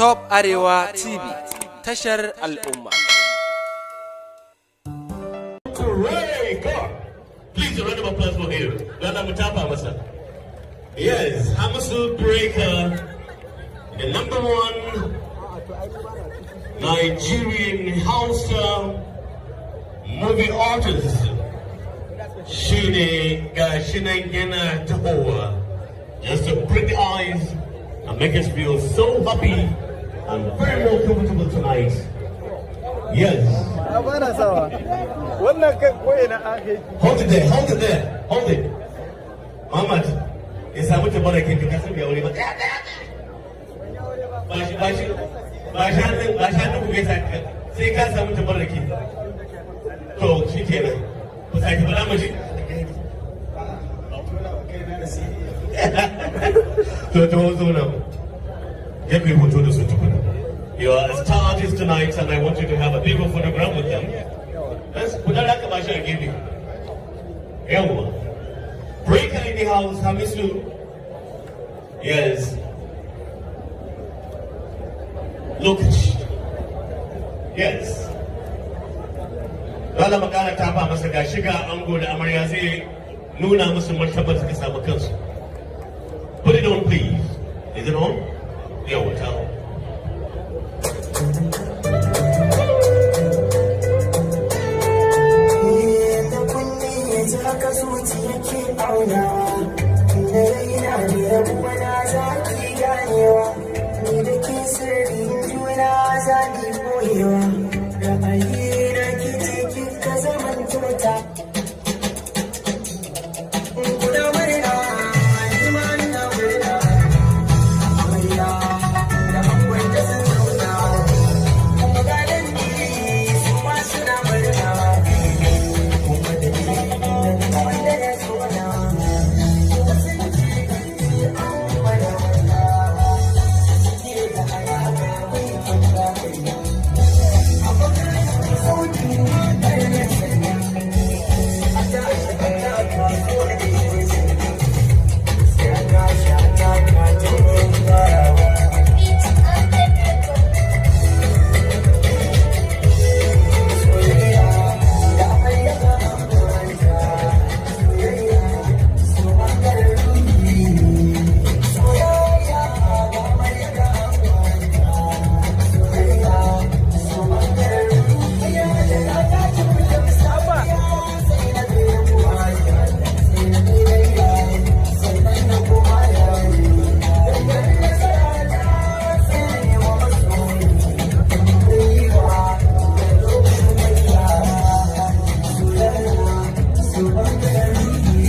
Top Arewa TV, tashar al'umma. Hooray, God! Please, a round of applause for him. Lala mu tafa masa. Yes, Hamisu Breaker, the number one Nigerian Hausa movie artist. Shi ne ga shi nan yana tahowa. Just to bring the eyes and make us feel so happy and very more comfortable tonight. Yes. A bana sawa. Wannan kan ko'ina an kai. Hold it there, hold it there, hold it. Muhammad, ya samu tabarakin ka kasan bai aure ba. Tsaya, tsaya, tsaya. Ba shi, ba shi, ba shi hannun, ba shi hannun ku gaisa sai ka samu tabaraki. To, shi kenan. Ku sake faɗa mu ji. To, zo nan. Ya ku yi hoto da su tukuna. You are a star artist tonight and I want you to have a beautiful photograph with them. Let's put that haka ba shi a gefe. Yawwa. Breaker in the house, Hamisu. Yes. Lokaci. Yes. Dole mu kara tafa masa ga shiga ango da amarya zai nuna musu martabar suka samu kansu. Put it on, please. Is it on? Yawwa, ta. Da kunne ya ji haka zuciya ke aunawa, da raina da rabuwa na za ki ganewa, ni da ke sirrin juna za ki koyewa, ra'ayi na ki ce kika zaman tota. Kuna murna, ni ma ina murna, amarya da angon ta sun zauna, kuma ga dangi su ma suna murna. Kuma da ni da wanda ya so na, kuma sun ce an mana murna, suke da alaka mai kwanta kai. Abokan sautin waƙar na sanya, a tashi a taka ko da ke sanya, sai a tashi a taka tun farawa. Soyayya da amarya ga angonta, soyayya su ɓangaren ruhi. Soyayya da amarya ga angonta, soyayya su ɓangaren ruhi. Da na tashi mutum safiya sai na kai kuwa, sai na kai laila, sannan na koma yaro. Dangan nasara ta sai na nema masoyi. Riba da lokacin mai yara, soyayya su ɓangaren ruhi.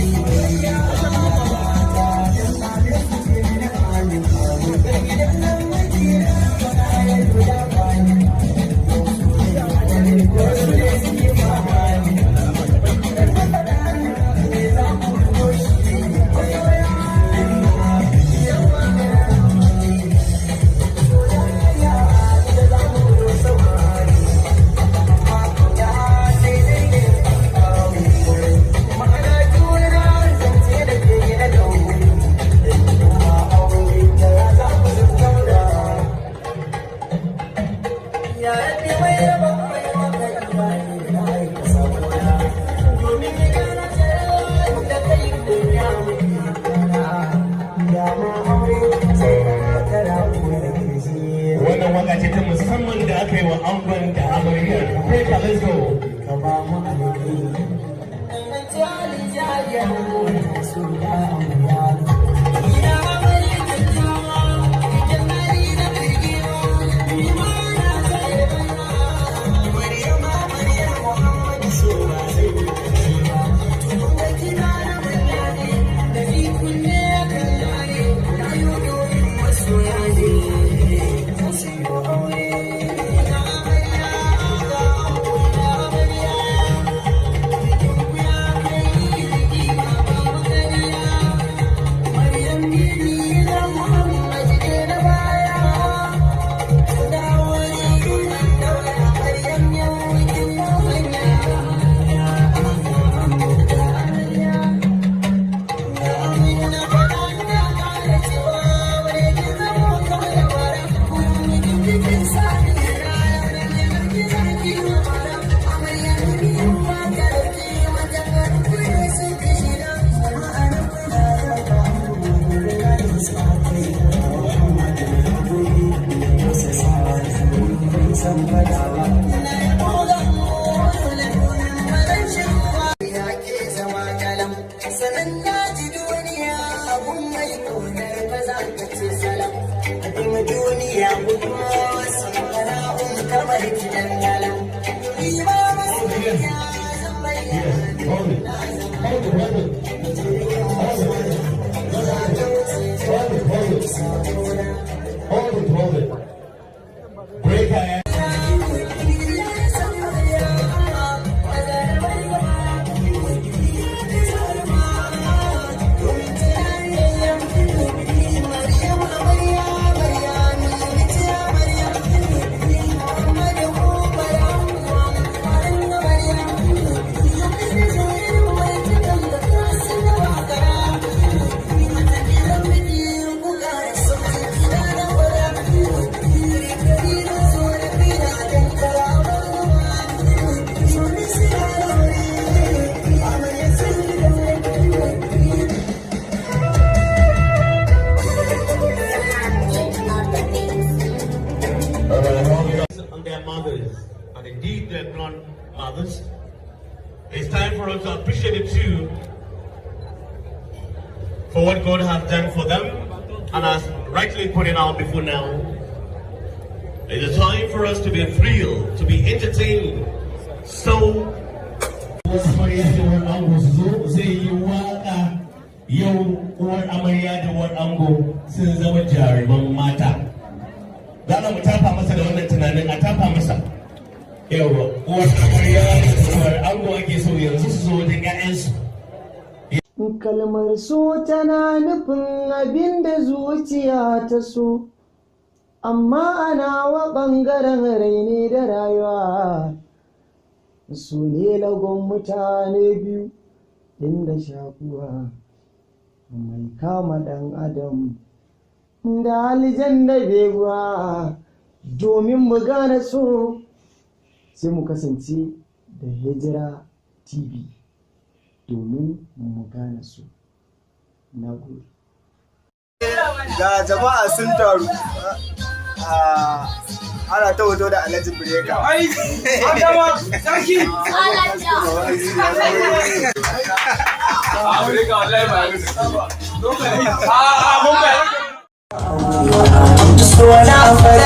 Ma'ana juna zance da ke gina da wuri, da aure da za ku zauna. Ya rabbi mai raba mai maka imani da aika sakona. Domin ya gana tare da kai duniya muke kwana. Dama aure sai na kara da kirji. Wannan waka ce ta musamman da aka yi wa angon da amarya. Breaker, let's go. Ka ba mu alƙairi. Jali jali su da amarya. Ina amarya kyakkyawa, idan hari na birgewa, ni ma na tsaye bana. Maryama Maryam Muhammadu so ba zai yi ba. Tun da kina na murna ne, da ni kunne ya kalla ne, na yi domin masoya ne. Za su yi aure. Ina amarya, ga ango, ina amarya. Bikin ku ya kai rigima babu ƙarya. Zan fadawa ya ke zama kalam, sanan na ji duniya abun mai kaunar ba za ka ce salam abin duniya gudu sun fara'un kamar gidan yalam ni ma masoyiya zan bayyana. Hold it. Hold it, hold it. Hold it, hold it. Hold it, hold it. Breaker. On their mothers and indeed their grandmothers. It's time for us to appreciate it too for what God has done for them and has rightly put it out before now. It is time for us to be thrilled, to be entertained. So amarya da uwar ango su zo, zai yi waka yau. Uwar amarya da uwar ango sun zama jaruman mata. Za mu tafa masa da wannan tunanin, a tafa masa. Yawa, uwar amarya da uwar ango ake so yanzu su zo wajen 'ya'yansu. Kalmar so tana nufin abin da zuciya ta so, amma ana wa ɓangaren raini da rayuwa. Su ne lagon mutane biyu inda shakuwa mai kama ɗan adam da aljan da beguwa. Domin mu gane so, sai mu kasance da Hijira TV domin mu gane su. Na gode. Ga jama'a sun taru. Ana ta hoto da Alhaji Breka. Ai, an gama, sarki. A Breka wallahi ba ya A mun ba. So na.